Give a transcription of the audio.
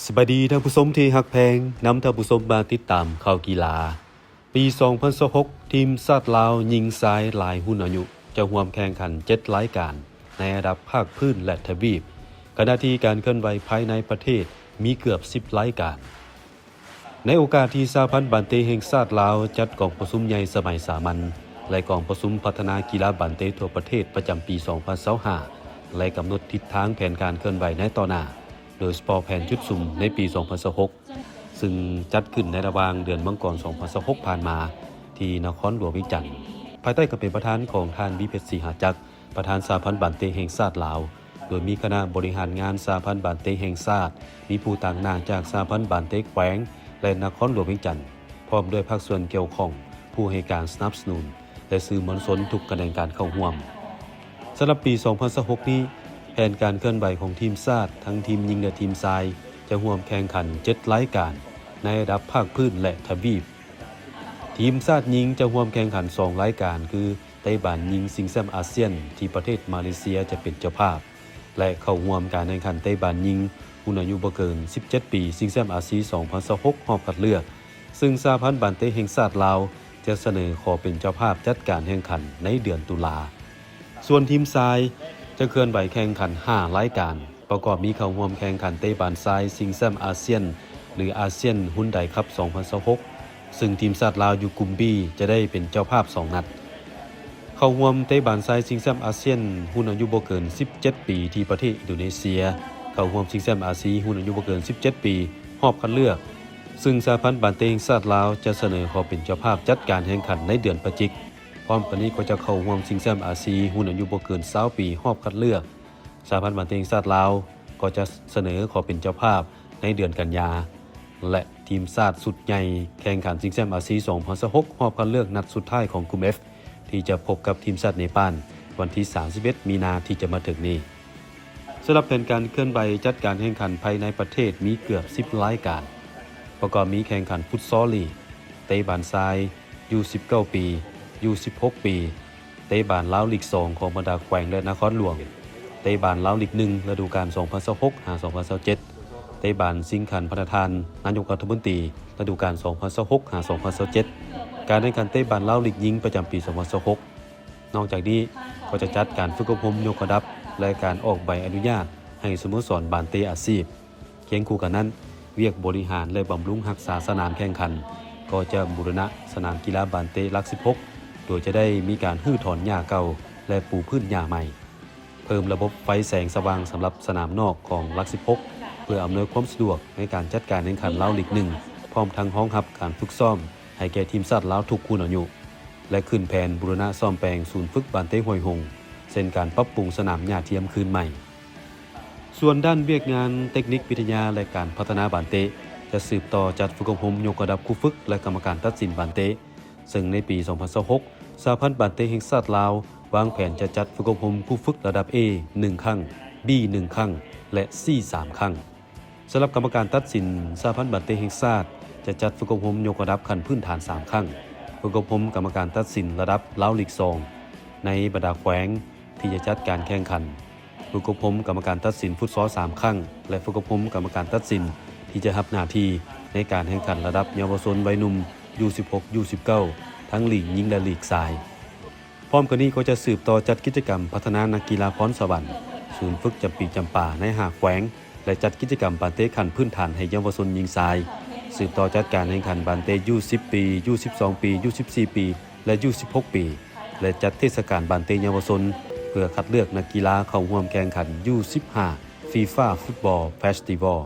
ສະບາຍດີທ່ານຜູ້ຊົມທີ່ຮັກແພງ, ນຳທ່ານຜູ້ຊົມມາຕິດຕາມຂ່າວກິລາ. ປີສອງພັນຊາວຫົກ ທີມຊາດລາວຍິງຊາຍຫຼາຍຮຸ່ນອາຍຸຈະຮ່ວມແຂ່ງຂັນເຈັດລາຍການໃນລະດັບພາກພື້ນ ແລະ ທະວີບ, ຂະນະທີ່ການເຄື່ອນໄຫວພາຍໃນປະເທດມີເກືອບສິບລາຍການ. ໃນໂອກາດທີ່ສະຫະພັນບານເຕະແຫ່ງຊາດລາວຈັດກອງປະຊຸມໃຫຍ່ສະໄໝສາມັນ ແລະ ກອງປະຊຸມພັດທະນາກິລາບານເຕະທົ່ວປະເທດປະຈຳປີສອງພັນຊາວຫ້າ ແລະ ກຳນົດທິດທາງແຜນການເຄື່ອນໄຫວໃນຕໍ່ໜ້າ, ໂດຍສະເພາະແຜນຈຸດສຸມໃນປີສອງພັນຊາວຫົກ ຊຶ່ງຈັດຂຶ້ນໃນລະຫວ່າງເດືອນມັງກອນສອງພັນຊາວຫົກຜ່ານມາ ທີ່ນະຄອນຫຼວງວຽງຈັນ, ພາຍໃຕ້ການເປັນປະທານຂອງທ່ານ ວິເພັດ ສີຫາຈັກ ປະທານສະຫະພັນບານເຕະແຫ່ງຊາດລາວ, ໂດຍມີຄະນະບໍລິຫານງານສະຫະພັນບານເຕະແຫ່ງຊາດ, ມີຜູ້ຕາງໜ້າຈາກສະຫະພັນບານເຕະແຂວງ ແລະ ນະຄອນຫຼວງວຽງຈັນ, ພ້ອມດ້ວຍພາກສ່ວນກ່ຽວຂ້ອງ, ຜູ້ໃຫ້ການສະໜັບສະໜູນ ແລະ ສື່ມວນຊົນທຸກຂະແໜງການເຂົ້າຮ່ວມ. ສຳລັບປີສອງພັນຊາວຫົກນີ້, ແຜນການເຄື່ອນໄຫວຂອງທີມຊາດ, ທັງທີມຍິງ ແລະ ທີມຊາຍ, ຈະຮ່ວມແຂ່ງຂັນເຈັດລາຍການໃນລະດັບພາກພື້ນ ແລະ ທະວີບ. ທີມຊາດຍິງຈະຮ່ວມແຂ່ງຂັນສອງລາຍການ ຄື ເຕະບານຍິງຊິງແຊ້ມອາຊຽນທີ່ປະເທດມາເລເຊຍຈະເປັນເຈົ້າພາບ ແລະ ເຂົ້າຮ່ວມການແຂ່ງຂັນເຕະບານຍິງຮຸ່ນອາຍຸບໍ່ເກີນສິບເຈັດປີ ຊິງແຊ້ມອາຊີສອງພັນຊາວຫົກຮອບຄັດເລືອກ, ຊຶ່ງສະຫະພັນບານເຕະແຫ່ງຊາດລາວຈະສະເໜີຂໍເປັນເຈົ້າພາບຈັດການແຂ່ງຂັນໃນເດືອນຕຸລາ. ສ່ວນທີມຊາຍຈະເຄື່ອນໄຫວແຂ່ງຂັນຫ້າລາຍການ ປະກອບມີເຂົ້າຮ່ວມແຂ່ງຂັນເຕະບານຊາຍຊິງແຊ້ມອາຊຽນ ຫຼື ອາຊຽນຮຸນໄດຄັບສອງພັນຊາວຫົກ ຊຶ່ງທີມຊາດລາວຢູ່ກຸ່ມ B ຈະໄດ້ເປັນເຈົ້າພາບສອງນັດ. ເຂົ້າຮ່ວມເຕະບານຊາຍຊິງແຊ້ມອາຊຽນຮຸ່ນອາຍຸບໍ່ເກີນສິບເຈັດປີທີ່ປະເທດອິນໂດເນເຊຍ, ເຂົ້າຮ່ວມຊິງແຊ້ມອາຊີຮຸ່ນອາຍຸບໍ່ເກີນສິບເຈັດປີຮອບຄັດເລືອກ, ຊຶ່ງສະຫະພັນບານເຕະແຫ່ງຊາດລາວຈະສະເໜີຂໍເປັນເຈົ້າພາບຈັດການແຂ່ງຂັນໃນເດືອນພະຈິກ. ພ້ອມກັນນີ້ກໍຈະເຂົ້າຮ່ວມຊິງແຊ້ມອາຊີຮຸ່ນອາຍຸບໍ່ເກີນຊາວປີຮອບຄັດເລືອກ. ສະຫະພັນບານເຕະແຫ່ງຊາດລາວກໍຈະສະເໜີຂໍເປັນເຈົ້າພາບໃນເດືອນກັນຍາ ແລະ ທີມຊາດຊຸດໃຫຍ່ແຂ່ງຂັນຊິງແຊ້ມອາຊີສອງພັນຊາວຫົກຮອບຄັດເລືອກນັດສຸດທ້າຍຂອງກຸ່ມ F ທີ່ຈະພົບກັບທີມຊາດເນປານວັນທີສາມສິບເອັດມີນາທີ່ຈະມາເຖິງນີ້. ສຳລັບແຜນການເຄື່ອນໄຫວຈັດການແຂ່ງຂັນພາຍໃນປະເທດມີເກືອບສິບລາຍການ, ປະກອບມີແຂ່ງຂັນຟຸດຊອລລີກ, ເຕະບານຊາຍ ຢູສິບເກົ້າປີ, ຢູສິບຫົກປີ, ເຕະບານລາວລີກສອງຂອງບັນດາແຂວງ ແລະ ນະຄອນຫຼວງ, ເຕະບານລາວລີກໜຶ່ງລະດູການສອງພັນຊາວຫົກຫາສອງພັນຊາວເຈັດ, ເຕະບານຊິງຂັນພະນະທານນາຍົກລັດຖະມົນຕີລະດູການສອງພັນຊາວຫົກຫາສອງພັນຊາວເຈັດ, ການແຂ່ງຂັນເຕະບານລາວລີກຍິງປະຈຳປີສອງພັນຊາວຫົກ. ນອກຈາກນີ້ກໍຈະຈັດການຝຶກອົບຮົມຍົກລະດັບ ແລະ ການອອກໃບອະນຸຍາດໃຫ້ສະໂມສອນບານເຕະອາຊີບ. ຄຽງຄູ່ກັນນັ້ນ, ວຽກບໍລິຫານ ແລະ ບຳລຸງຮັກສາສະໜາມແຂ່ງຂັນ ກໍຈະບູລະນະສະໜາມກິລາບານເຕະຫຼັກສິບຫົກ ໂດຍຈະໄດ້ມີການຮື້ຖອນຫຍ້າເກົ່າ ແລະ ປູພື້ນຫຍ້າໃໝ່, ເພີ່ມລະບົບໄຟແສງສະຫວ່າງສຳລັບສະໜາມນອກຂອງຫຼັກສິບຫົກ ເພື່ອອຳນວຍຄວາມສະດວກໃນການຈັດການແຂ່ງຂັນລາວລີກໜຶ່ງ ພ້ອມທັງຮອງຮັບການຝຶກຊ້ອມໃຫ້ແກ່ທີມຊາດລາວທຸກຮຸ່ນອາຍຸ ແລະ ຂຶ້ນແຜນບູລະນະສ້ອມແປງສູນຝຶກບານເຕະຫ້ວຍຫົງ ເຊັ່ນການປັບປຸງສະໜາມຫຍ້າທຽມຄືນໃໝ່. ສ່ວນດ້ານວຽກງານເຕັກນິກວິທະຍາ ແລະ ການພັດທະນາບານເຕະ ຈະສືບຕໍ່ຈັດຝຶກອົບຮົມຍົກລະດັບຄູຝຶກ ແລະ ກຳມະການຕັດສິນບານເຕະ, ເຊິ່ງໃນປີສອງພັນຊາວຫົກ ສະຫະພັນບານເຕະແຫ່ງຊາດລາວວາງແຜນຈະຈັດຝຶກອົບຮົມຄູຝຶກລະດັບ A ໜຶ່ງຄັ້ງ, B ໜຶ່ງຄັ້ງ ແລະ C ສາມຄັ້ງ. ສຳລັບກຳມະການຕັດສິນ, ສະຫະພັນບານເຕະແຫ່ງຊາດຈະຈັດຝຶກອົບຮົມຍົກລະດັບຂັ້ນພື້ນຖານສາມຄັ້ງ, ຝຶກອົບຮົມກຳມະການຕັດສິນລະດັບລາວລີກສອງໃນບັນດາແຂວງ ທີ່ຈະຈັດການແຂ່ງຂັນ, ຝຶກອົບຮົມກຳມະການຕັດສິນຟຸດຊອລສາມຄັ້ງ ແລະ ຝຶກອົບຮົມກຳມະການຕັດສິນທີ່ຈະຮັບໜ້າທີ່ໃນການແຂ່ງຂັນລະດັບເຍົາວະຊົນວັຍໜຸ່ມ ຢູສິບຫົກ ຢູສິບເກົ້າ ທັງລີກຍິງ ແລະ ລີກຊາຍ. ພ້ອມກັນນີ້ກໍຈະສືບຕໍ່ຈັດກິດຈະກຳພັດທະນານັກກິລາພອນສະຫວັນ, ສູນຝຶກຈຳປີຈຳປາໃນຫ້າແຂວງ ແລະ ຈັດກິດຈະກຳບານເຕະຂັ້ນພື້ນຖານໃຫ້ເຍົາວະຊົນຍິງຊາຍ, ສືບຕໍ່ຈັດການແຂ່ງຂັນບານເຕະ ຢູສິບປີ, ຢູສິບສອງປີ, ຢູສິບສີ່ປີ ແລະ ຢູສິບຫົກປີ ແລະ ຈັດເທດສະການບານເຕະເຍົາວະຊົນ ເພື່ອຄັດເລືອກນັກກິລາເຂົ້າຮ່ວມແຂ່ງຂັນ ຢູສິບຫ້າ FIFA Football Festival.